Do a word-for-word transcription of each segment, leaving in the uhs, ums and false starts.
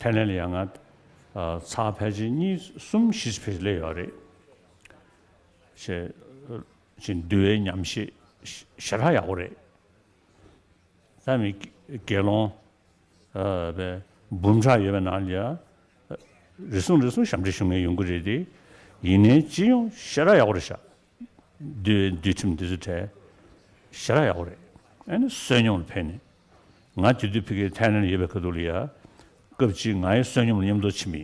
ཐའི་ལན་ལ་ཡང་ང་ཚར་ཕལ་ཆེར་གཉིས་གསུམ་བཞི་ཕལ་ཆེར་སླེབས་ཡོད་རེད། ཞེས་ཅིག་འདུལ་བའི་ཉམས་བཞེས་ཞེ་དྲག་ཡག་པོ་རེད། ད་མི་དགེ་སློང་ཨ་པའི་འབུམ་ཕྲག་ཡོད་པའི་ནང་ལ་ཡ་རེ་ཟུང་རེ་ཟུང་ཞབས་འདྲེན་ཞུ་མཁན་ཡོང་གི་རེད་དེ། ཡིན་ནའི་སྤྱི་ཡོངས་ཞེ་དྲག་ཡག་པོ་རེད་ཤག་འདུལ་བའི་འདུལ་ཁྲིམས་འདི་ཚོ་གྲས་ཞེ་དྲག་ཡག་པོ་རེད། ཨ་ནི་བསོད་སྙོམས་ལ་ཕེབས་ནས། ང་དེ་དུས་ཕ་གིར་ཐའི་ལན་ལ་ཡོད་པའི་ཁ་ཐུག་ལ་ཡ། སྐབས་གཅིག་ང་ཡི་བསོད་སྙོམས་ལ་མཉམ་དུ་ཕྱིན་མི་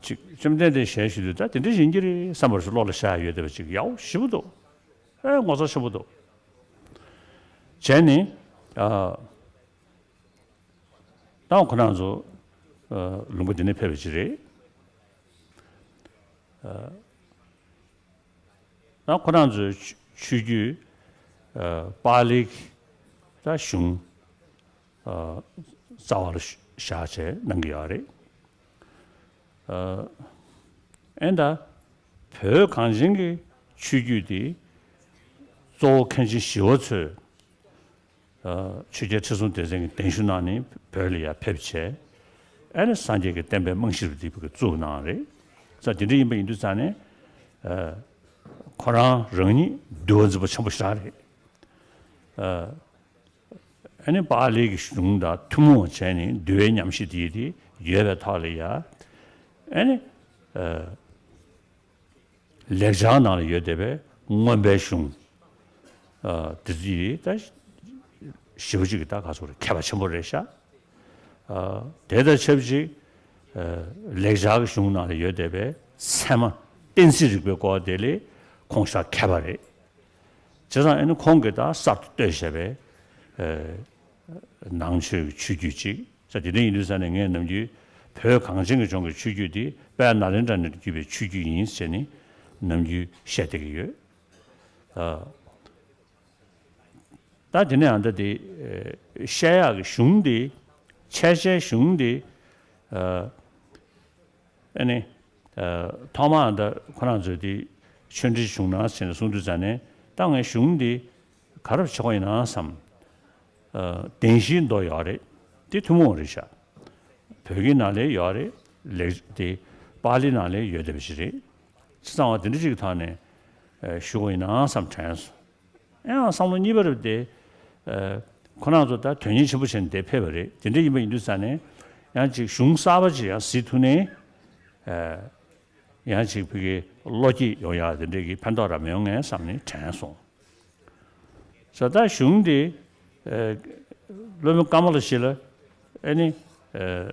ཅིག་བཅོམ་ལྡན་འདས་ཞལ་བཞུགས་དུས་ད་དེ་འདྲ་ཡིན་གྱི་རེད་བསམ་པར་སུ་བློ་ལ་ཤར་ཡོད་བསྡད་པ་ཅིག་ཡག་པོ་ཞེ་པོ་འདུག་ཨེ་ངོ་མཚར་ཆེན་པོ་འདུག་བྱས་ནས་ཨ། ད་ཁོ་རང་ཚོ་ཨ་ལུང་པ་འདི་ནས་ཕེབས་པ་ཅིག་རེད། ཨ། ད་ཁོ་རང་ཚོའི་ཆོས་ཆོས་བརྒྱུད་ཨ་པཱ་ལིའི་ད་གཞུང་ཨ་རྩ་བ་ལ་བཞག་བྱས་གནང་གི་ཡོད་རེད། ཨ་ཨེ་ད་བོད་གངས་ཅན་གྱི་ཆོས་བརྒྱུད་དེ་གཙོ་བོ་མཁན་ཆེན་ཞི་བ་འཚོས། ཆོས་རྒྱལ་ཁྲི་སྲོང་ལྡེ་བཙན་གྱིས་གདན་ཞུ་གནང་ནས་བོད་ལ་ཡར་ཕེབས་བྱས། ཨ་ནི་སངས་རྒྱས་ཀྱི་བསྟན་པའི་རྨང་གཞི་རུ་འདི་བོད་ཀྱི་བཙུགས་གནང་རེད། ས་དེ་འདྲ་ཡིན་པ་ཡིན་དུས་ཙང་ནས་ཁོ་རང་རང་ཉིད་འདུལ་བ་འཛིན་པ་ཆེན་པོ་ཞིག་རེད། ཨ་ནི་པཱ་ལིའི་གཞུང་དང་ཐུན་མོང་བྱས་ནས་འདུལ་བའི་ཉམས་བཞེས་དེ་དེ་ཡོད་པའི་ཐོག་ལ་ཡ། ཨ་ནི། ལེགས་སྦྱར་ནང་ལ་ཡོད་བསྡད་པའི་མངོན་པའི་གཞུང་། ཨ་དེ་ཚོ་ད་ཞེ་པོ་ཅིག་ད་ག་ཚོད་རེད་མཁས་པ་ཆེན་པོ་རེད་ཤག་ཨ་དེ་དང་ཆབས་ཅིག་ཨ་ལེགས་སྦྱར་གྱི་གཞུང་ནང་ལ་ཡོད་བསྡད་པའི་ཚད་མ་གཏན་ཚིགས་རིག་པའི་སྐོར་དེ་ལས་ཁོང་ཤག་མཁས་པ་རེད། བྱས་ཙང་ཨ་ནི་ཁོང་གིས་ད་གསར་དུ་བཏོད་བཞག་པའི་ཨ་ནང་ཆོས་ཀྱི་ཆོས་བརྒྱུད་ཅིག་ས་དེ་འདྲ་ཡིན་དུས་ས་ནས་ངས་ནམ་རྒྱུན་བོད་གངས་ཅན་གྱི་ལྗོངས་ཀྱི་ཆོས་བརྒྱུད་འདི་དཔལ་ནཱ་ལེནྡྲ་ནས་བརྒྱུད་པའི་ཆོས་བརྒྱུད་ཡིན་ཟེར་ནས་ནམ་རྒྱུན་བཤད་བསྡད་ཀྱི་ཡོད། ཨ། ད་དེ་ནས་ཨ་ད་དེ་བཤད་ཡག་གི་གཞུང་འདི་འཆད་བྱའི་གཞུང་འདི་ཨ་ནི་ཐོག་མར་ཨ་ད་ཁོ་རང་ཚོས་དེ་ཆོས་འབྲེལ་བྱུང་ན་ཟེར་ནས་གསུངས་དུས་ཙང་ནས་ད་ངས་གཞུང་འདི་ག་རེ་བྱེད་དགོས་ཡིན་ན་བསམ། ཨ་བདེན་བཞིའི་མདོ་ཡོད་རེད། དེ་ཐུན་མོང་རེད་ཤག་བོད་ཀྱི་ནང་ལ་ཡོད་རེད། ལེགས་དེ་པཱ་ལི་ནང་ལ་ཡོད་བསྡད་པ་ཞིག་རེད། བྱས་ཙང་བ་དེ་འདྲ་ཞིག་གི་ཐོག་ནས་ཨ་ཞུ་དགོས་ཡིན་ན་བསམ་དྲན་སོང་། ཡང་བསམ་བློ་གཉིས་པ་རེད་དེ། ཨ་ཁོ་རང་ཚོ་ད་དོན་གཉེར་ཆེན་པོ་བྱས་ནས་དེ་ཕེབས་པ་རེད། དེ་འདྲ་ཡིན་པ་ཡིན་དུས་ཙང་ནས་ཡང་ཅིག་གཞུང་གསར་པ་ཅིག་ཡང་གཟིགས་ཐུབ་ནས་ཨ་ཡང་ཅིག་བོད་ཀྱི་བློ་སྐྱེད་ཡོང་ཡག་དེ་འདྲ་གི་ཕན་ཐོགས་ར་མི་ཡོང་ངས་བསམ་ནས་དྲན་སོང་། ས་ད་གཞུང་འདི་ཨ་སློབ་དཔོན་ཀ་མ་ལ་ཤཱི་ལ་ཨ་ནི་ཨ་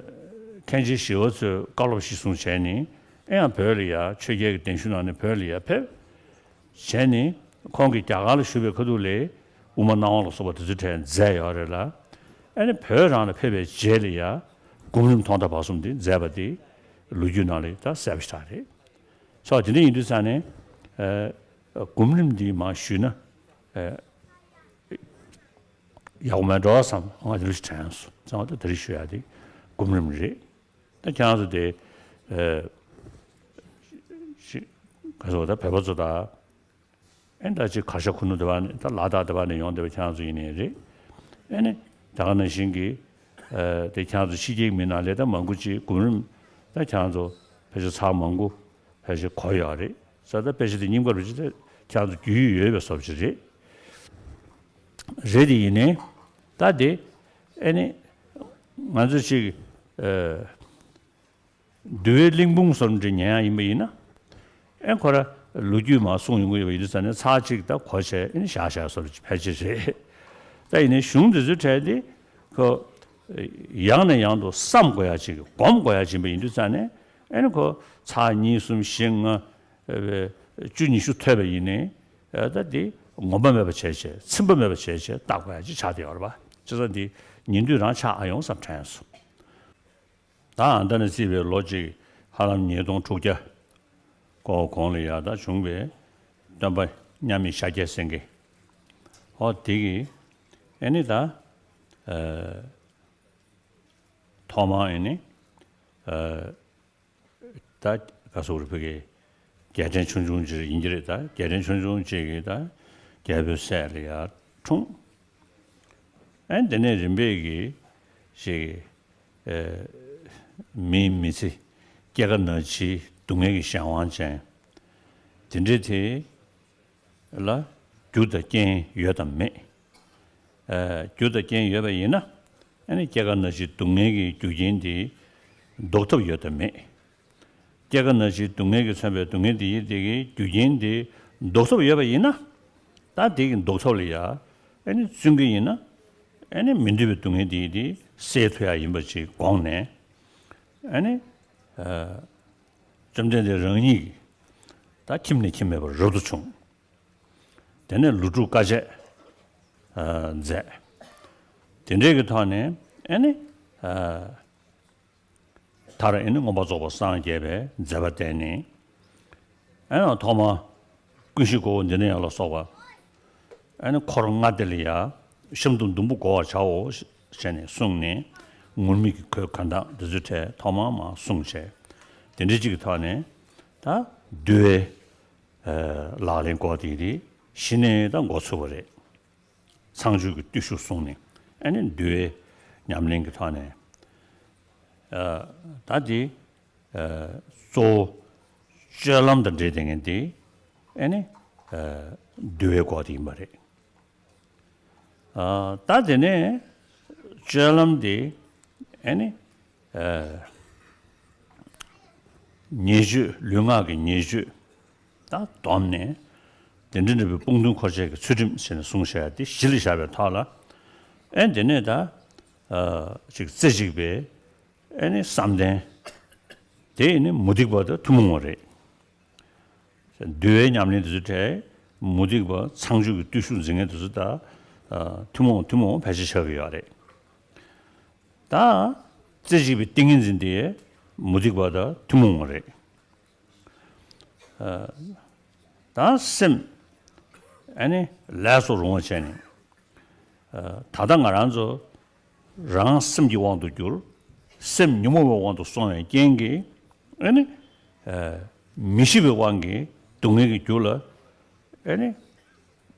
མཁན་ཆེན་ཞི་བ་འཚོས་བཀའ་སློབ་ཞིག་གསུངས་བྱས་ནས་ཨེ་ཡང་བོད་ལ་ཡ་ཆོས་རྒྱལ་གྱི་གདན་ཞུ་གནང་ནས་བོད་ལ་ཡ་ཕེབས། བྱས་ནས་ཁོང་གིས་རྒྱ་གར་ལ་བཞུགས་པའི་ཁ་ཐུག་ལས་དབུ་མ་སྣང་བ་ལ་སོགས་པ་དེ་ཚོ་གྲས་མཛད་ཡོད་རེད་ལ། ཨ་ནི་བོད་རང་ལ་ཕེབས་པའི་རྗེས་ལ་ཡ་སྒོམ་རིམ་ཐོག་མཐའ་བར་གསུམ་དེ་མཛད་པ་དེ་ལོ་རྒྱུས་ནང་ལ་ད་གསལ་པོ་ཞེ་དྲག་རེད། ཚོགས་དེ་འདྲ་ཡིན་དུས་ཙང་ནས་ཨ་སྒོམ་རིམ་འདི་མར་ཞུས་ན་ཨ་ཡག་པོ་མེད་འགྲོ་བསམ། ང་དེ་རིགས་དྲན་སོང་། ཙང་ད་དེ་རིགས་ཞུ་ཡག་དེ་སྒོམ་རིམ་རེད། ད་ཁྱེད་རང་ཚོ་དེ་ཨ་ཅི་ག་ཚོད་ད་བོད་པ་ཚོ་ད་ཨེ་ད་ཅི་གར་ཞ་ཁུ་ནུ་དེ་བ་ནས་ད་ལ་དྭགས་དེ་བ་ནས་ཡོང་བསྡད་པ་ཁྱེད་རང་ཚོ་ཡིན་ནའི་རེད། ཨེ་ནི་ད་ག་ནང་བཞིན་གྱི་ཨ་དེ་ཁྱེད་རང་ཚོ་ཕྱི་རྒྱལ་གྱི་མི་ནང་ལས་ད་མང་པོ་ཅིག་སྒོམ་རིམ་ད་ཁྱེད་རང་ཚོ་ཕལ་ཆེར་ཚར་མང་པོ་ཕལ་ཆེར་གོ་ཡོད་རེད། ས་ད་དཔེ་ཆ་དེ་རྙིང་པ་རུ་ཅིག་ད་ཁྱེད་རང་ཚོ་རྒྱུས་ཡོད་ཡོད་པའི་བཟོ་ཅིག་རེད། རེད་དེ་ཡིན་ནའི་ད་དེ་ཨེ་ནི་ང་ཚོ་ཅིག་ཨ་འདུལ་བའི་གླེང་སྤུངས་སོར་འདྲི་ཉན་ཡ་ཡིན་པ་ཡིན་ན། ཨེ་ཁོ་ར་ལོ་རྒྱུས་མ་གསུང་ཡོང་གི་ཡོད་པ་ཡིན་དུས་ཙང་ནས་ཚར་གཅིག་ད་གོ་བྱས་ཨེ་ནི་བཞག་བཞག་སོར་ཕལ་ཆེར་རེད། ད་ཡིན་ནའི་གཞུང་འདི་ཚོའི་གྲས་འདི་ཁོ་ཡང་ནས་ཡང་དུ་བསམ་དགོས་ཡ་ཅིག་སྒོམ་དགོས་ཡ་ཅིག་ཡིན་པ་ཡིན་དུས་ཙང་ནས་ཨེ་ནི་ཁོ་ཚར་གཉིས་གསུམ་བཞི་ལྔ་བཅུ་ཉི་ཤུ་ཐོས་པ་ཡིན་ནའི་ད་འདི་ངོམས་པ་མེད་པ་བྱས་བྱས་ཚིམ་པ་མེད་པ་བྱས་བྱས་བལྟ་དགོས་ཡ་ཅིག་ཆགས་བསྡད་ཡོད་རེད་པ། བྱས་ཙང་འདི་ཉན་དུས་རང་ཆགས་ཨ་ཡོང་བསམ་དྲན་སོང་། ད་ཨ་ད་ནས་བརྩིས་པའི་ལོ་གཅིག་ཧ་ལམ་ཉིས་སྟོང་དྲུག་བརྒྱ་གོ་གོང་ལ་ཡ་ད་བྱུང་བའི་སྟོན་པ་མཉམ་མེད་ཤཱཀྱའི་སེང་གེ། ཨོ་དེ་གི་ཨེ་ནི་ད་ཨ་ཐོག་མར་ཨེ་ནི་ཨ་ད་ག་སོག་རུ་ཕ་གི་རྒྱལ་ཕྲན་ཆུང་ཆུང་ཅིག་ཡིན་གྱི་རེད། ད་རྒྱལ་ཕྲན་ཆུང་ཆུང་ཅིག་གིས་ད་རྒྱལ་པོའི་སྲས་ལ་ཡར་འཁྲུངས། ཨེ་དེ་ནས་རིམ་པས་ཀྱིས་ཞིག་ཨེ་ མིའི་མི་ཚེ་སྐྱེ་རྒ་ན་འཆིའི་སྡུག་བསྔལ་གྱི་གཞན་དབང་ཅན་དེ་འདྲའི་དེ་ལ་རྒྱུ་དང་རྐྱེན་ཡོད་དམ་མེད། ཨ། རྒྱུ་དང་རྐྱེན་ཡོད་པ་ཡིན་ན། ཨ་ནི་སྐྱེ་རྒ་ན་འཆིའི་སྡུག་བསྔལ་གྱི་རྒྱུ་རྐྱེན་དེ་ཟློག་ཐབས་ཡོད་དམ་མེད། སྐྱེ་རྒ་ན་འཆིའི་སྡུག་བསྔལ་གྱིས་མཚོན་པའི་སྡུག་བསྔལ་དེ་ཡི་དེ་གི་རྒྱུ་རྐྱེན་དེ་ཟློག་ཐབས་ཡོད་པ་ཡིན་ན། ད་དེ་གི་ཟློག་ཐབས་ལ་ཡ་ཨ་ནི་བརྩོན་གྱི་ཡིན་ན། ཨ་ནི་མི་འདོད་པའི་སྡུག་བསྔལ་དེ་ཡི་དེ་སེལ་ཐུབ་ཡ་ཡིན་པ་ཅིག་དགོངས་ནས། ཨ་ནི། ཨ། བཅོམ་ལྡན་འདས་རང་ཉིད་ཀྱིས་ད་ཁྱིམ་ནས་ཁྱིམ་མེད་པར་རབ་ཏུ་བྱུང་། དེ་ནས་ལོ་དྲུག་དཀའ་སྤྱད་མཛད། དེ་འདྲའི་གི་ཐོག་ནས་ཨ་ནི། མཐར་ཨ་ནི་མངོན་པར་རྫོགས་པར་སངས་རྒྱས་པའི་མཛད་པ་བསྟན་ནས། ཨ་ནི་ཐོག་མར་ཀུན་གཞི་བགོ་བོ་འདི་ནས་ཡང་ལ་སོགས་པ། ཨ་ནི་འཁོར་ལྔ་སྡེ་ལ་ཡ་ཤམ་དུ་ཟླུམ་པོ་བགོ་བར་བྱའོ་ཞེས་ནས་གསུངས་ནས། ངུར་སྨྲིག་གི་གོས་གོན་སྟངས་འདི་ཚོའི་གྲས་ཐོག་མར་མར་གསུངས་བྱས། དེ་འདྲའི་ཅིག་གི་ཐོག་ནས་ད་འདུལ་བའི་ལག་ལེན་སྐོར་དེ་རེད། གཞི་ནས་ད་འགོ་ཚུགས་པ་རེད། ཚངས་སྤྱོད་ཀྱི་བརྟུལ་ཞུགས་བཟུང་ནས་ཨ་ནི་འདུལ་བའི་ཉམས་ལེན་གྱི་ཐོག་ནས། ཨ། ད་དེ། ཨ། གཙོ་བོ་སྤྱོད་ལམ་དང་འབྲེལ་བསྡད་མཁན་དེ་ཨ་ནི། ཨ། འདུལ་བའི་སྐོར་དེ་ཡིན་པ་རེད། ཨ། ད་དེ་ནས་སྤྱོད་ལམ་དེ་ཨ་ནི། ཨ། ཉེས་སྤྱོད་ལུས་ངག་གི་ཉེས་སྤྱོད་ད་བསྡོམས་ནས། དེ་འདྲ་འདྲ་བའི་དཔུང་འདུན་འཁོར་བཅས་ཀྱི་ཚུལ་ཁྲིམས་ཟེར་ནས་གསུངས་བཞག་ཡ་དེ་གཞི་ལ་བཞག་པའི་ཐོག་ལ། ཨེ་དེ་ནས་ད། ཨ། ཅིག་རྩེ་གཅིག་པའི་ཨེ་ནི་བསམ་གཏན་དེ་ནི་མུ་སྟེགས་པ་དང་ཐུན་མོང་བ་རེད། འདུལ་བའི་ཉམས་ལེན་དེ་ཚོ་གྲས་མུ་སྟེགས་པ་ཚངས་སྤྱོད་ཀྱི་བརྟུལ་ཞུགས་འཛིན་མཁན་དེ་ཚོ་དང་། ཨ། ཐུན་མོང་ཐུན་མོང་ཕལ་ཆེར་ཆགས་ཀྱི་ཡོད་རེད། ད་རྩེ་གཅིག་པའི་ཏིང་ངེ་འཛིན་དེ་མུ་སྟེགས་པ་དང་ཐུན་མོང་བ་རེད། ཨ། ད་སེམས་ཨ་ནི་ལས་སུ་རུང་བ་བྱས་ནས། ཨ། ད་ལྟ་ང་རང་ཚོ་རང་སེམས་ཀྱི་དབང་དུ་གྱུར། སེམས་ཉོན་མོངས་པའི་དབང་དུ་སོང་བའི་རྐྱེན་གྱིས་ཨ་ནི། ཨ། མི་ཤེས་པའི་དབང་གིས་སྡུག་བསྔལ་གྱི་རྒྱུ་ལ་ཨ་ནི་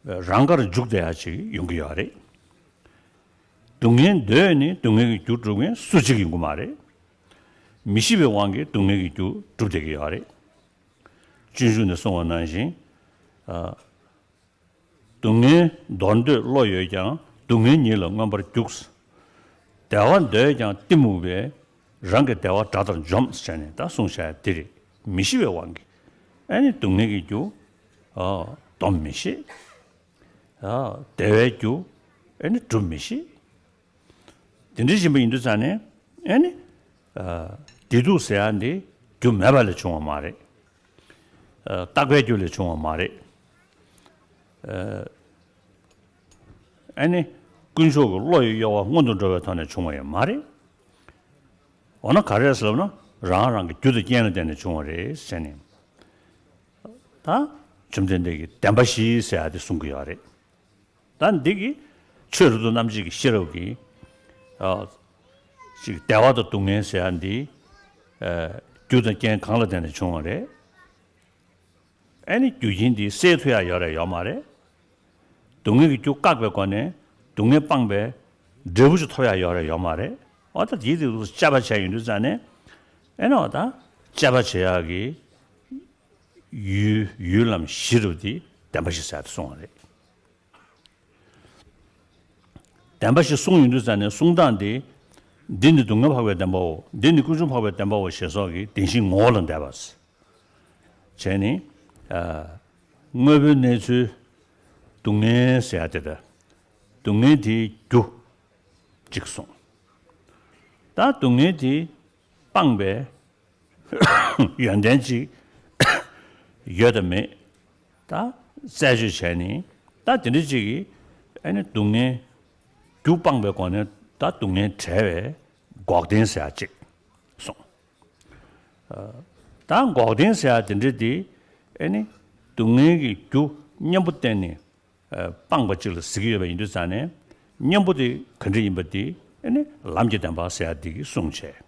རང་དགར་འཇུག་བསྡད་ཡ་ཅིག་ཡོང་གི་ཡོད་རེད། སྡུག་བསྔལ་འདོད་ནས་སྡུག་བསྔལ་གྱི་རྒྱུ་སྒྲུབ་མཁན་སུ་གཅིག་ཡོང་གི་མ་རེད། མི་ཤེས་པའི་དབང་གིས་སྡུག་བསྔལ་གྱི་རྒྱུ་སྒྲུབ་བསྡད་ཀྱི་ཡོད་རེད། སྤྱོད་འཇུག་ནས་གསུངས་པ་ནང་བཞིན། ཨ། སྡུག་བསྔལ་འདོར་འདོད་བློ་ཡོད་ཀྱང་། སྡུག་བསྔལ་ཉིད་ལ་མངོན་པར་རྒྱུག། བདེ་བ་འདོད་ཀྱང་གཏི་མུག་པས། རང་གི་བདེ་བ་དགྲ་ལྟར་འཇོམས་ཟེར་ནས་ད་གསུངས་བཞག་ཡ་དེ་རེད། མི་ཤེས་པའི་དབང་གིས་ཨ་ནི་སྡུག་བསྔལ་གྱི་རྒྱུ། ཨ། སྡོམ་མི་ཤེས། ཨ། བདེ་བའི་རྒྱུ་ཨ་ནི་སྒྲུབ་མི་ཤེས། དེ་འདྲ་ཡིན་པ་ཡིན་དུས་ཙང་ནས་ཨ་ནི། ཨ། བདེ་སྡུག་ཟེར་ཡ་འདི་རྒྱུ་མེད་པ་ལས་བྱུང་བ་མ་རེད། ཨ། རྟག་པའི་རྒྱུ་ལས་བྱུང་བ་མ་རེད། ཨ། ཨ་ནི་དཀོན་མཆོག་གི་བློ་ཡི་གཡོ་བ་སྔོན་དུ་འགྲོ་བའི་ཐོག་ནས་བྱུང་བ་ཡང་མ་རེད། འོ་ན་ག་རེ་ཟེར་ལབ་ན། རང་རང་གི་རྒྱུ་དང་རྐྱེན་ལ་བརྟེན་ནས་བྱུང་བ་རེད་ཟེར་ནས། ད་བཅོམ་ལྡན་འདས་ཀྱིས་བདེན་པ་བཞི་ཟེར་ཡ་དེ་གསུང་གི་ཡོད་རེད། ད་འདི་གི་ཆོས་རབ་ཏུ་རྣམ་འབྱེད་ཀྱི་ཤེས་རབ་ཀྱིས། ཨ། ཅིག་བདེ་བ་དང་སྡུག་བསྔལ་ཟེར་ཡ་འདི། ཨ། རྒྱུ་དང་རྐྱེན་གང་ལ་བརྟེན་ནས་བྱུང་བ་རེད། ཨ་ནི་རྒྱུ་རྐྱེན་འདི་སེལ་ཐུབ་ཡ་ཡོད་རེད་ཡོད་མ་རེད། སྡུག་བསྔལ་གྱི་རྒྱུ་བཀག་པའི་སྒོ་ནས་སྡུག་བསྔལ་སྤངས་པའི་འབྲས་བུ་ཅིག་ཐོབ་ཡ་ཡོད་རེད་ཡོད་མ་རེད། འོ་ད་དེའི་དུས་སུ་དཔྱད་པ་བྱས་ཡོང་དུས་ཙང་ནས། ཨ་ནི་འོ་ད་དཔྱད་པ་བྱེད་ཡག་གི་ཡུལ་ཡུལ་ལམ་བཞི་རུ་དེ་བདེན་པ་བཞི་ཟེར་ཡ་དེ་གསུངས་པ་རེད། བདེན་པ་བཞི་གསུངས་ཡོང་དུས་ཙང་ནས་གསུང་སྟངས་དེ། འདི་ནི་སྡུག་བསྔལ་འཕགས་པའི་བདེན་པའོ། འདི་ནི་ཀུན་འབྱུང་འཕགས་པའི་བདེན་པའོ་ཞེས་སོགས་ཀྱི་བདེན་བཞིའི་ངོ་བོ་ལ་འདས་པ། བྱས་ནས། ཨ། དངོས་པོའི་གནས་ཚུལ། སྡུག་བསྔལ་ཟེར་ཡ་དེ་དང་། སྡུག་བསྔལ་དེའི་རྒྱུ། གཅིག་གསུངས། ད་སྡུག་བསྔལ་དེ་སྤངས་པའི་ཡོན་ཏན་ཅིག་ཡོད་དམ་མེད། ད་རྩད་གཅོད་བྱས་ནས། ད་དེ་འདྲ་ཅིག་གིས་ཨ་ནི་སྡུག་བསྔལ་རྒྱུ་སྤངས་པའི་སྒོ་ནས་ད་སྡུག་བསྔལ་བྲལ་བའི་འགོག་བདེན་ཟེར་ཡ་གཅིག་གསུངས། ཨ། ད་འགོག་བདེན་ཟེར་ཡ་དེ་འདྲ་དེ་ཨ་ནི་སྡུག་བསྔལ་གྱི་རྒྱུ་གཉེན་པོ་བསྟེན་ནས། ཨ། སྤངས་པ་གཅིག་ལ་ཟེར་གྱི་ཡོད་པ་ཡིན་དུས་ཙང་ནས། གཉེན་པོ་དེ་ག་འདྲ་ཡིན་པ་དེ་ཨ་ནི་ལམ་གྱི་བདེན་པ་ཟེར་ཡ་དེ་གིས་གསུངས་བྱས།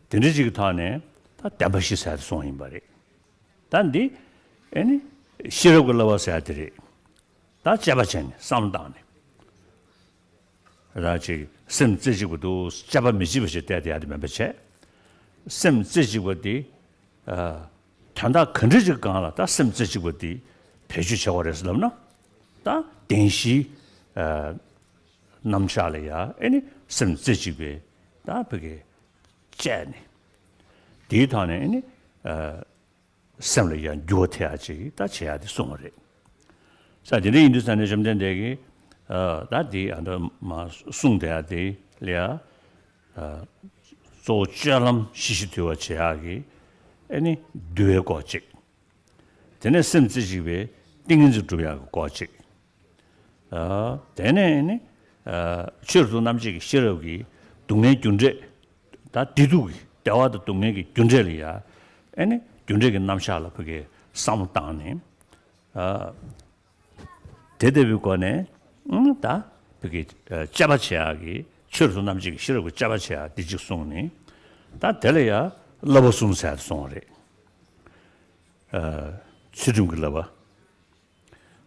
དེ་འདྲ་ཅིག་གི་ཐོག་ནས་ད་བདེན་པ་བཞི་ཟེར་ཡ་དེ་གསུངས་པ་ཡིན་པ་རེད། ད་འདི་ཨ་ནི་ཤེས་རབ་ཀྱི་བསླབ་པ་ཟེར་ཡ་དེ་རེད། ད་དཔྱད་པ་བྱས་ནས་བསམ་བློ་བཏང་ནས། ར་ཅིག་སེམས་རྩེ་གཅིག་པ་འདུག་དཔྱད་པ་མི་བྱེད་པ་ཞིག་བལྟས་ཏེ་ཡ་དེ་མེད་པ་བྱས། སེམས་རྩེ་གཅིག་པ་དེ་དོན་དག་ག་འདྲ་ཅིག་སྒང་ལ་ད་སེམས་རྩེ་གཅིག་པ་དེ་བེད་སྤྱོད་བྱེད་དགོས་རེད་ཟེར་ལབ་ན། ད་བདེན་བཞིའི་རྣམ་གཞག་ལ་ཡ་ཨེ་ནི་སེམས་རྩེ་གཅིག་པའི་ད་བི་གེ་བཅད་ནས། དེའི་ཐོག་ནས་ཨེ་ནི་སེམས་ལ་ཡང་འགྱུར་བ་ཐེབས་ཡ་ཅིག་ད་བྱེད་ཡ་དེ་གསུངས་པ་རེད། ས་དེ་འདྲ་ཡིན་དུས་ས་ནས་བཅོམ་ལྡན་འདས་ཀྱིས་ད་དེ་ཨ་འདྲ་མ་གསུངས་བསྡད་ཡ་དེ་ལ་ཡ་གཙོ་བོ་སྤྱོད་ལམ་ཞི་ཞིང་དུལ་བ་བྱེད་ཡ་གི་ཨེ་ནི་འདུལ་བའི་སྐོར་ཅིག་དེ་ནས་སེམས་རྩེ་གཅིག་པའི་ཏིང་ངེ་འཛིན་སྒྲུབ་ཡག་གི་སྐོར་གཅིག་དེ་ནས་ནི་ཆོས་རབ་ཏུ་རྣམ་འབྱེད་ཀྱི་ཤེས་རབ་ཀྱི་སྡུག་བསྔལ་རྒྱུ་འབྲས་ད་བདེ་སྡུག་གི་བདེ་བ་དང་སྡུག་བསྔལ་གྱི་རྒྱུ་འབྲས་ལ་ཡ་ཨེ་ནི་རྒྱུ་འབྲས་ཀྱི་རྣམ་གཞག་ལ་བུ་གའི་བསམ་བློ་བཏང་ནས་དེ་ལྟ་བུའི་སྒོ་ནས་ད་བུ་གའི་དཔྱད་པ་བྱེད་ཡག་གི་ཆོས་རབ་ཏུ་རྣམ་འབྱེད་ཀྱི་ཤེས་རབ་ཀྱི་དཔྱད་པ་བྱེད་ཡག་འདི་གཅིག་གསུངས་ནས། ད་དེ་ལ་ཡ་བསླབ་པ་གསུམ་ཟེར་ཡག་གསུངས་པ་རེད། ཚུལ་ཁྲིམས་ཀྱི་བསླབ་པ།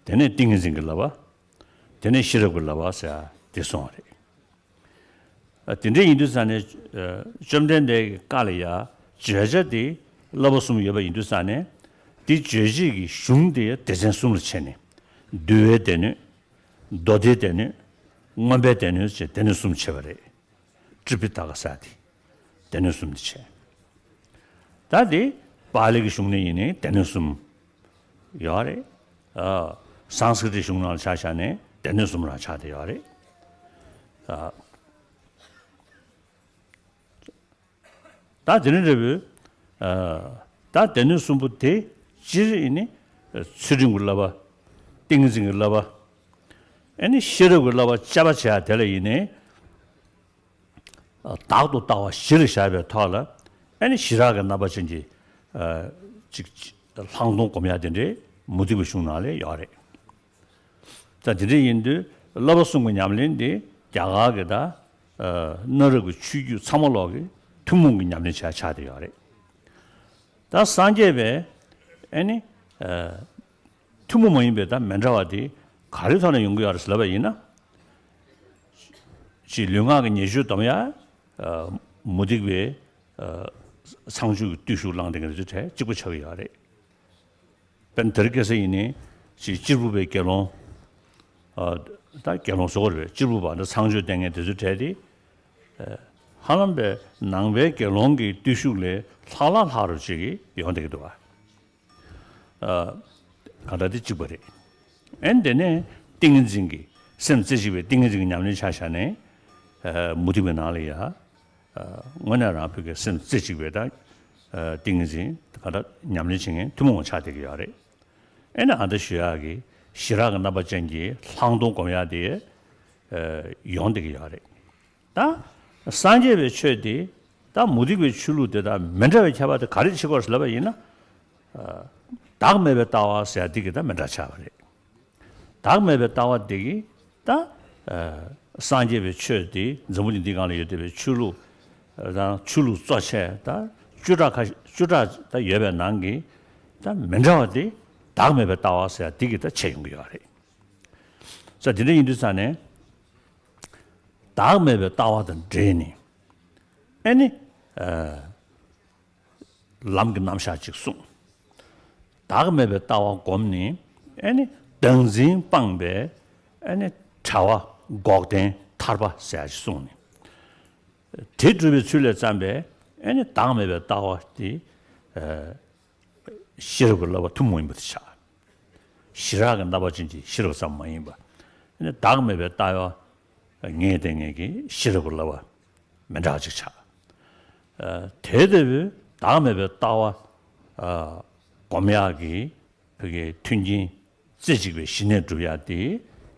དེ་ནས་ཏིང་ངེ་འཛིན་གྱི་བསླབ་པ། དེ་ནས་ཤེས་རབ་ཀྱི་བསླབ་པ་ཟེར་ཡ་དེ་གསུངས་པ་རེད། དེ་འདྲ་ཡིན་དུས་ས་ནས་བཅོམ་ལྡན་འདས་ཀྱི་བཀའ་ལ་ཡ་བརྗོད་བྱ་དེ་བསླབ་པ་གསུམ་ཡོད་པ་ཡིན་དུས་ས་ནས་དེ་བརྗོད་བྱེད་ཀྱི་གཞུང་དེ་སྡེ་ཚན་གསུམ་ལ་ཕྱེ་ནས་འདུལ་བའི་སྡེ་སྣོད། མདོ་སྡེའི་སྡེ་སྣོད། མངོན་པའི་སྡེ་སྣོད་ཅེས་སྡེ་སྣོད་གསུམ་ཕྱེ་བ་རེད། ཏྲི་པི་ཏ་ཀ་ཟེར་དེ་སྡེ་སྣོད་གསུམ་དེ་བྱས། ད་དེ་པཱ་ལི་གི་གཞུང་ནས་ཡིན་ནའི་སྡེ་སྣོད་གསུམ་ཡོད་རེད། ཨ། སཾ་སྐྲྀ་ཏའི་གཞུང་ནང་ལ་ཆ་བཞག་ནས་སྡེ་སྣོད་གསུམ་རང་ཆགས་བསྡད་ཡོད་རེད། ཨ། ད་དེ་ནི་འདྲ་བོའི་ཨ། ད་སྡེ་སྣོད་གསུམ་པོ་དེ་སྤྱིར་ཡིན་ནི་ཚུལ་ཁྲིམས་ཀྱི་བསླབ་པ། ཏིང་ངེ་འཛིན་གྱི་བསླབ་པ། ཨེ་ནི་ཤེས་རབ་ཀྱི་བསླབ་པ་དཔྱད་པ་བྱེད་ཡ་དེ་ལ་ཡིན་ནི། བདག་ཏུ་ལྟ་བ་གཞིར་བཞག་པའི་ཐོག་ལ་ཨེ་ནི་ཞི་རགས་ཀྱི་རྣམ་པ་ཅན་གྱི་ཅིག་ལྷག་མཐོང་སྒོམ་ཡ་དེ་འདྲའི་མུ་སྟེགས་པའི་གཞུང་ནང་ལ་ཡོད་རེད། ད་དེ་འདྲ་ཡིན་དུས་བསླབ་པ་གསུམ་གྱི་ཉམས་ལེན་དེ་རྒྱ་གར་གྱི་ད་གནའ་རབས་ཀྱི་ཆོས་བརྒྱུད་ཚང་མ་ལོག་གི་ཐུན་མོང་གི་ཉམས་ལེན་བྱ་ཆགས་དེ་ཡོད་རེད། ད་སངས་རྒྱས་པའི་ཨེ་ནི་ཐུན་མོང་མ་ཡིན་པའི་ད་མི་འདྲ་བ་དེ་ག་རེ་ཐོག་ནས་ཡོང་གི་ཡོད་རེད་ཟེར་ལབ་པ་ཡིན་ན། ཅིག་ལུས་ངག་གི་ཉེས་སྤྱོད་སྡོམ་ཡ། མུ་སྟེགས་པའི་ཚངས་སྤྱོད་ཀྱི་བརྟུལ་ཞུགས་བླངས་བསྡད་མཁན་དེ་ཚོའི་གྲས་གཅིག་པ་ཆགས་ཀྱི་ཡོད་རེད། དཔེར་ན་དེ་རིང་ཁ་སང་ཡིན་ནའི་ཅིག་གཅེར་བུ་པའི་དགེ་སློང་། ད་དགེ་སློང་བཟོ་བར་བས་གཅེར་བུ་པ་འདྲ་ཚངས་སྤྱོད་བསྟེན་མཁན་དེ་ཚོའི་གྲས་དེ། ཧ་ལམ་པའི་ནང་པའི་དགེ་སློང་གི་བརྟུལ་ཞུགས་ལས་ལྷག་ལྷག་ལྷག་རུ་ཅིག་ཡོང་བསྡད་ཀྱི་འདུག་བ། གང་ལྟར་དེ་གཅིག་པ་རེད། ཨེ་དེ་ནས་ཏིང་ངེ་འཛིན་གྱི་སེམས་རྩེ་གཅིག་པའི་ཏིང་ངེ་འཛིན་གྱི་ཉམས་ལེན་ཆ་བཞག་ནས་མུ་སྟེགས་པའི་ནང་ལ་ཡ། དངོས་གནས་རང་བོད་ཀྱི་སེམས་རྩེ་གཅིག་པའི་ད་ཏིང་ངེ་འཛིན་གང་ལྟར་ཉམས་ལེན་བྱེད་མཁན་ཐུན་མོང་བ་ཆགས་བསྡད་ཀྱི་ཡོད་རེད། ཨེ་ནི་ཨ་འདྲ་ཞུ་ཡག་གི་ཞི་རགས་ཀྱི་རྣམ་པ་ཅན་གྱི་ལྷག་མཐོང་སྒོམ་ཡག་དེ་ཡོང་བསྡད་ཀྱི་ཡོད་རེད། ད་སངས་རྒྱས་པའི་ཆོས་དེ་ད་མུ་སྟེགས་པའི་ཆོས་ལུགས་དེ་དང་མི་འདྲ་བའི་ཁྱད་པར་དེ་ག་རེ་ཕྱེ་དགོས་ལབ་པ་ཡིན་ན། བདག་མེད་པའི་ལྟ་བ་ཟེར་ཡ་དེ་གི་ད་མི་འདྲ་ཆགས་པ་རེད། བདག་མེད་པའི་ལྟ་བ་དེ་གི་ད་སངས་རྒྱས་པའི་ཆོས་དེ་འཛམ་བུ་གླིང་འདི་སྒང་ལ་ཡོད་བསྡད་པའི་ཆོས་ལུགས་དང་ཆོས་ལུགས་གཙོ་ཆེ་ད་བཅུ་ཕྲག་ཁ་བཅུ་ཕྲག་ད་ཡོད་པའི་ནང་གི་ད་མི་འདྲ་བ་དེ་བདག་མེད་པའི་ལྟ་བ་ཟེར་ཡ་དེ་གི་ད་ཕྱེ་ཡོང་གི་ཡོད་རེད། ས་དེ་འདྲ་ཡིན་དུས་ས་ནས་བདག་མེད་པའི་ལྟ་བ་དང་འབྲེལ་ནས་ཨེ་ནི། ལམ་གྱི་རྣམ་གཞག་ཅིག་གསུངས། བདག་མེད་པའི་ལྟ་བ་བསྒོམས་ནས་ཨེ་ནི་བདག་འཛིན་སྤངས་པའི་ཨེ་ནི་བྲལ་བ་འགོག་བདེན་ཐར་པ་ཟེར་ཡག་ཅིག་གསུངས་ནས། དེ་སྒྲུབ་པའི་ཚུལ་ལས་བརྩམས་པའི་ཨེ་ནི་བདག་མེད་པའི་ལྟ་བ་དེ་ཤེས་རབ་ཀྱི་བསླབ་པ་ཐུན་མོང་ཡིན་པ་དེ་ཆགས། ཞི་རགས་ཀྱི་རྣམ་པ་ཅན་གྱི་ཤེས་རབ་ཙམ་མ་ཡིན་པ། ཨེ་ནི་བདག་མེད་པའི་ལྟ་བ་ངེས་བསྟན་མཁན་གྱི་ཤེས་རབ་ཀྱི་བསླབ་པ། མི་འདྲ་བ་ཅིག་ཆགས། ཨ། དེ་ལྟ་བུའི་བདག་མེད་པའི་ལྟ་བ། ཨ། སྒོམ་ཡག་གི་བོད་ཀྱི་མཐུན་རྐྱེན་རྩེ་གཅིག་པའི་ཞི་གནས་སྒྲུབ་ཡག་དེ་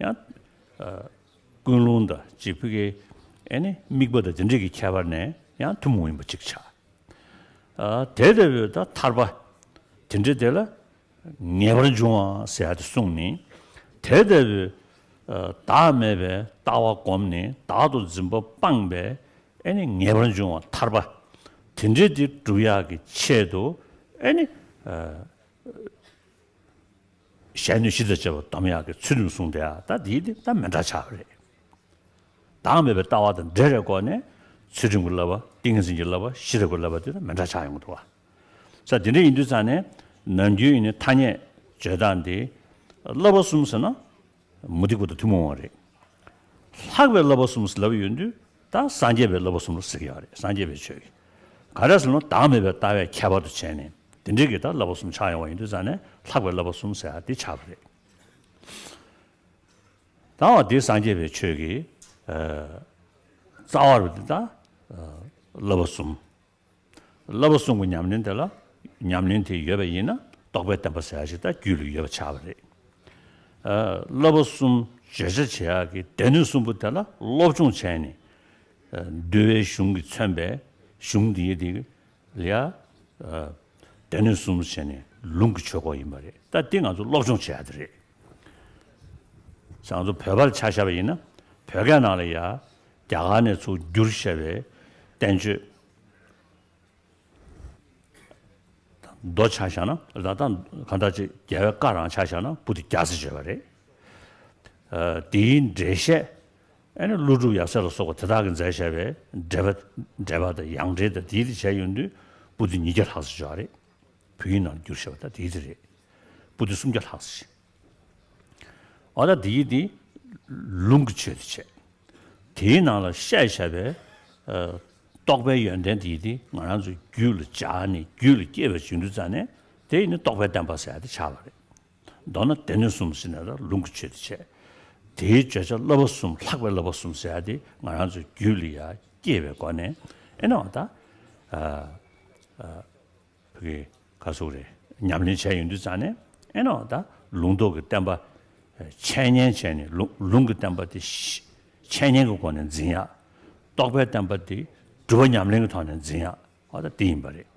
ཡང་། ཨ། ཀུན་སློང་དང་གཅིག་བོད་ཀྱི་ཨེ་ནི་དམིགས་པ་དང་དེ་འདྲས་ཀྱི་ཁྱད་པར་ནས་ཡང་ཐུན་མོང་ཡིན་པ་ཅིག་ཆགས། ཨ། དེ་ལྟ་བུའི་ད་ཐར་པ་དེ་འདྲས་དེ་ལ་ངེས་པར་འབྱུང་བ་ཟེར་ཡག་དེ་གསུངས་ནས། དེ་ལྟ་བུའི་ཨ། བདག་མེད་པའི་ལྟ་བ་བསྒོམས་ནས་བདག་ཏུ་འཛིན་པ་སྤངས་པའི་ཨེ་ནི་ངེས་པར་འབྱུང་བ་ཐར་པ། དེ་འདྲའི་དེ་སྒྲུབ་ཡག་གི་ཆེད་དུ་ཨེ་ནི། ཨ། གཞན་གནོད་གཞི་དང་བཅས་པ་སྡོམ་ཡག་གི་ཚུལ་ཁྲིམས་བསྲུང་བསྡད་ཡག་ད་འདི་དེ་ད་མི་འདྲ་ཆགས་པ་རེད། བདག་མེད་པའི་ལྟ་བ་དང་འབྲེལ་བའི་སྒོ་ནས་ཚུལ་ཁྲིམས་ཀྱི་བསླབ་པ། ཏིང་ངེ་འཛིན་གྱི་བསླབ་པ། ཤེས་རབ་ཀྱི་བསླབ་པ་དེ་དང་མི་འདྲ་ཆགས་ཡོང་གི་འདུག་བ། ས་དེ་འདྲ་ཡིན་དུས་ཙང་ནས་ནམ་རྒྱུན་ཡིན་ནའི་ཐ་སྙད་བརྗོད་སྟངས་འདི་བསླབ་པ་གསུམ་ཟེར་ན་མུ་སྟེགས་པ་དང་ཐུན་མོང་བ་རེད། ལྷག་པའི་བསླབ་པ་གསུམ་ཟེར་ལབ་ཡོང་དུས་ད་སངས་རྒྱས་པའི་བསླབ་པ་གསུམ་ལ་ཟེར་གྱི་ཡོད་རེད། སངས་རྒྱས་པའི་ཆོས་ཀྱི། ག་རེ་ཟེར་ན་བདག་མེད་པའི་ལྟ་བས་ཁྱད་པར་དུ་བྱས་ནས་དེ་འདྲའི་གི་ད་བསླབ་པ་གསུམ་ཆགས་ཡོང་བ་ཡིན་དུས་ཙང་ནས་ལྷག་པའི་བསླབ་པ་གསུམ་ཟེར་ཡ་དེ་ཆགས་པ་རེད། ད་བ་དེ་སངས་རྒྱས་པའི་ཆོས་ཀྱི་ཨ་རྩ་བ་རུ་དེ་ད་ཨ་བསླབ་པ་གསུམ། བསླབ་པ་གསུམ་གྱི་ཉམས་ལེན་དེ་ལ་ཉམས་ལེན་དེ་ཡོད་པ་ཡིན་ན་རྟོགས་པའི་བསྟན་པ་ཟེར་ཡ་ཞིག་ད་རྒྱུད་ལ་ཡོད་པ་ཆགས་པ་རེད། ཨ་བསླབ་པ་གསུམ་བརྗོད་བྱ་བྱེད་ཡག་གི་སྡེ་སྣོད་གསུམ་པོ་དེ་ལ་སློབ་སྦྱོང་བྱས་ནས་ཨ་འདུལ་བའི་གཞུང་གིས་མཚོན་པའི་གཞུང་འདི་ཡི་དེ་ལ་ཡ་ཨ་སྡེ་སྣོད་གསུམ་བྱས་ནས་ལུང་གི་ཆོས་སྐོར་ཡིན་པ་རེད། ད་འདི་ང་ཚོ་སློབ་སྦྱོང་བྱེད་ཡག་དེ་རེད། ང་ཚོ་བོད་པ་ལ་ཆ་བཞག་པ་ཡིན་ན་བོད་སྐད་ནང་ལ་ཡ་རྒྱ་གར་ནས་ཚུར་བསྒྱུར་བཞག་པའི་བསྟན་བཅོས། མདོ་ཆ་བཞག་ན་ད་ལྟ་གང་ལྟར་ཅིག་རྒྱལ་བའི་བཀའ་རང་ཆ་བཞག་ན་པོ་ཏི་བརྒྱ་ཟེར་བརྗོད་པ་རེད། ཨ་དེའི་འགྲེལ་བཤད། ཨ་ནི་ཀླུ་སྒྲུབ་ཡབ་སྲས་ལ་སོགས་པ་དེ་དག་གིས་མཛད་བཞག་པའི་འགྲེལ་པ། འགྲེལ་པ་དང་ཡང་འགྲེལ་དང་དེའི་དེ་བྱས་ཡོང་དུས་པོ་ཏི་ཉིས་བརྒྱ་ལྷག་ཙམ་ཡོད་རེད། བོད་ཡིག་ནང་བསྒྱུར་བཞག་པ་ད་དེའི་དེ་རེད། པོ་ཏི་སུམ་བརྒྱ་ལྷག་ཙམ་ཞིག་འོ་ད་དེའི་དེ་ལུང་གི་ཆོས་དེ་བྱས། དེའི་ནང་ལ་བཤད་བཞག་པའི་ཨ་རྟོགས་པའི་ཡོན་ཏན་དེའི་དེ་ང་རང་ཚོའི་རྒྱུད་ལ་སྦྱར་ནས་རྒྱུད་ལ་སྐྱེས་པའི་བྱུང་དུས་ཙང་ནས་དེ་ཡིན་ན་རྟོགས་པའི་བསྟན་པ་ཟེར་ཡ་དེ་ཆགས་པ་རེད། མདོར་ན་སྡེ་སྣོད་གསུམ་ཟེར་ནས་ལ་ལུང་གི་ཆོས་དེ་བྱས། དེའི་བརྗོད་བྱ་བསླབ་པ་གསུམ། ལྷག་པའི་བསླབ་པ་གསུམ་ཟེར་ཡ་དེ་ང་རང་ཚོའི་རྒྱུད་ལ་ཡ་སྐྱེས་པའི་སྒོ་ནས་ཨེ་ནོ་ད་ཨ་ཨ་བོད་ཀྱི་ག་ཟུག་རེད། ཉམས་ལེན་བྱས་ཡོང་དུས་ཙང་ནས་ཨེ་ནོ་ད་ལུང་རྟོགས་ཀྱི་བསྟན་པ་འཆད་ཉན་བྱས་ནས་ལུང་ལུང་གི་བསྟན་པ་དེ་ཤ་འཆད་ཉན་གྱི་སྒོ་ནས་འཛིན་ཡག་རྟོགས་པའི་བསྟན་པ་དེ་སྒྲུབ་པ་ཉམས་ལེན་གྱི་ཐོག་ནས་འཛིན་ཡག་འོ་ད་དེ་ཡིན་པ་རེད།